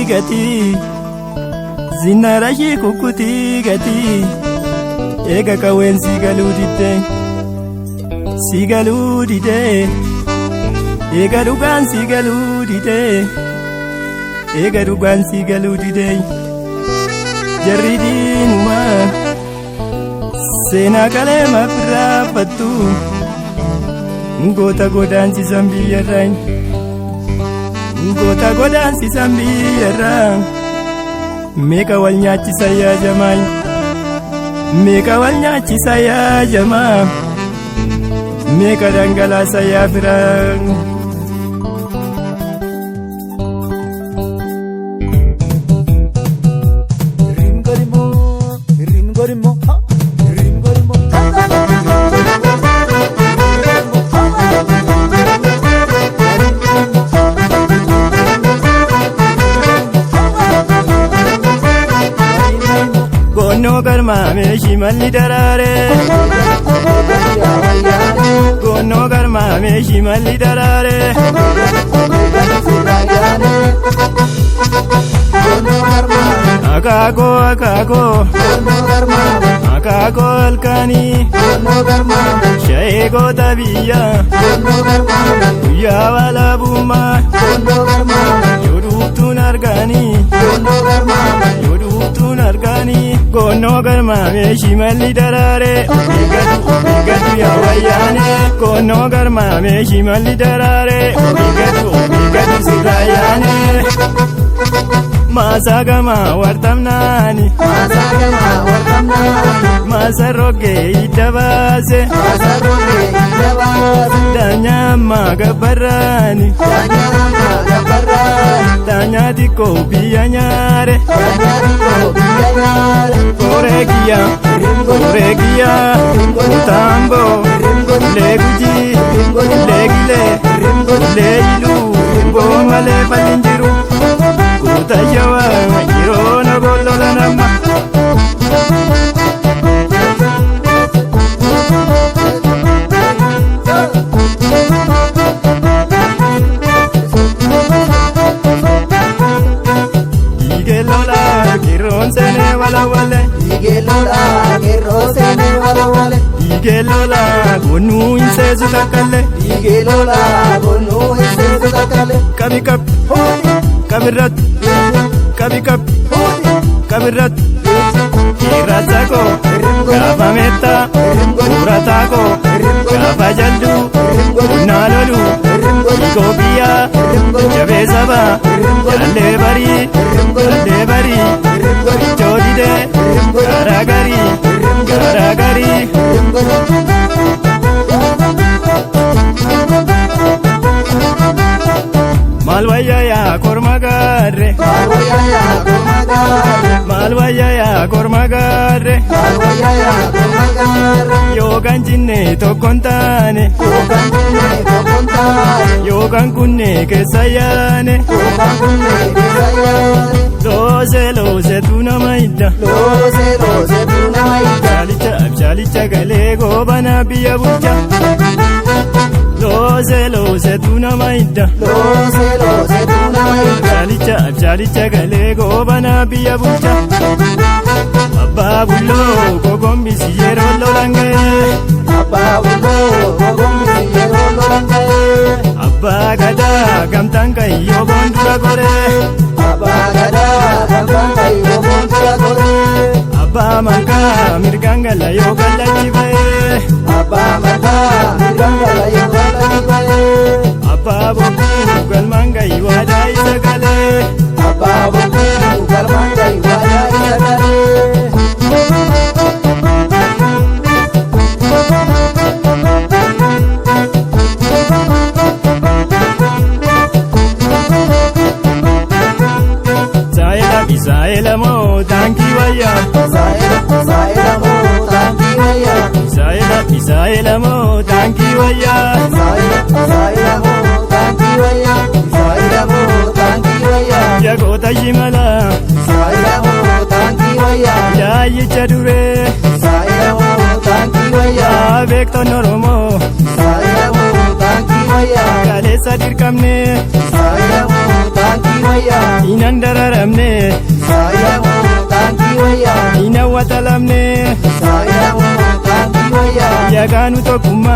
gatii zinnaara ishii kukkutii gatii eega qawween si galuu didde si galuu didee eega dhugaan si galuu didee eega dhugaan si galuu didee jarri diinumaa seenaa kalee mafirraafattu goota godaansisan biyyarraa goota godaansisan biyyarraa meeqa wal nyaachisan yaa jamaa meeqa wal nyaachisan yaa jamaa meeqa dhangalaasan yaa firaa. Goonnoo garmaamee shimalli daraaree. Goonnoo garmaamee shimalli daraaree. Akaakoo akaakoo. Akaakoo halkanii. Sha'ee goota biyyaa. Guyyaa walaabummaa. Yoo dhuuftuun arganii. Yoo dhuuftuun arganii. Goonnoo garmaamee shimalli daraaree. Ofiigatu ofiigatu yaa wayyaanee. Goonnoo garmaamee shimalli daraaree. Ofiigatu ofiigatu sirraa yaanee. Maasaa wartamnaani. Maasa roggee hidda baase. Daanyaa ammaa gabbarraani. Daanyaa xiqqoo biyya nyaare. Koree kiyya koree kiyya kutaamboo lee gujii lee gilee lee iluu boomalee falli jiru. Kuta jawa yeroo nagollola nama. Igelola qeerroon seenee walawale. Igelola qeerroo seenee walawale. Igelola gonnuu hin seesu takkalle. Igelola gonnuu hin seesu takkalle. Qabi qabi qabirratti qabi qabi qabirratti. Irraata koo gaafa meettaa murataa koo gaafa jalduu humnaa loluu Itoophiyaa jabee sabaa jaallee barii jaallee barii iddoo didee garaa garii garaa garii. Maal wayyaa yaa korma gaarre. Maal wayyaa yaa korma gaarre. Yookaan jinne tokkoon taane. Yookaan kunne keessa yaane. Loosee looseetu nama hidda. Abjaalicha abjaalicha galee goobana biyya bulcha. Loosee looseetu nama hidda. Abjaalicha abjaalicha galee goobana biyya bulcha. Abbaa bulloo gogombisi yeroo lolan ga'ee. Abbaa bulloo gogombisi yeroo lolan ga'ee. Abbaa gadaa gamtaan kayyoo boondura goree. Abbaa gadaa gamtaan kayyoo boondura goree. Abbaa malkaa mirgaan gala yoo kallachi ba'ee. Abbaa malkaa mirgaan gala yoo kallachi ba'ee. Abbaa bokkuu galmaan gahi waadaa isa galee. Abbaa bokkuu galmaan gahi waadaa isa galee. Saayila bisaayila moo taankii wayyaa. Saayila saayila moo taankii wayyaa. Bisaayila bisaayila moo taankii wayyaa. Saayila saayila moo taankii wayyaa. Saayila moo taankii wayyaa. Jagoota shimala. Saayila moo taankii wayyaa. Yaayyicha duree. Saayila moo taankii wayyaa. Beektoon Oromoo. Saayila moo taankii wayyaa. Kaleessa dirqamnee. Saayila moo taankii wayyaa. wayya. Hinan dararamne. Saayilamoo taankii wayya. Hinan watalamne. Saayilamoo taankii wayya. Yagaanu tokkummaa.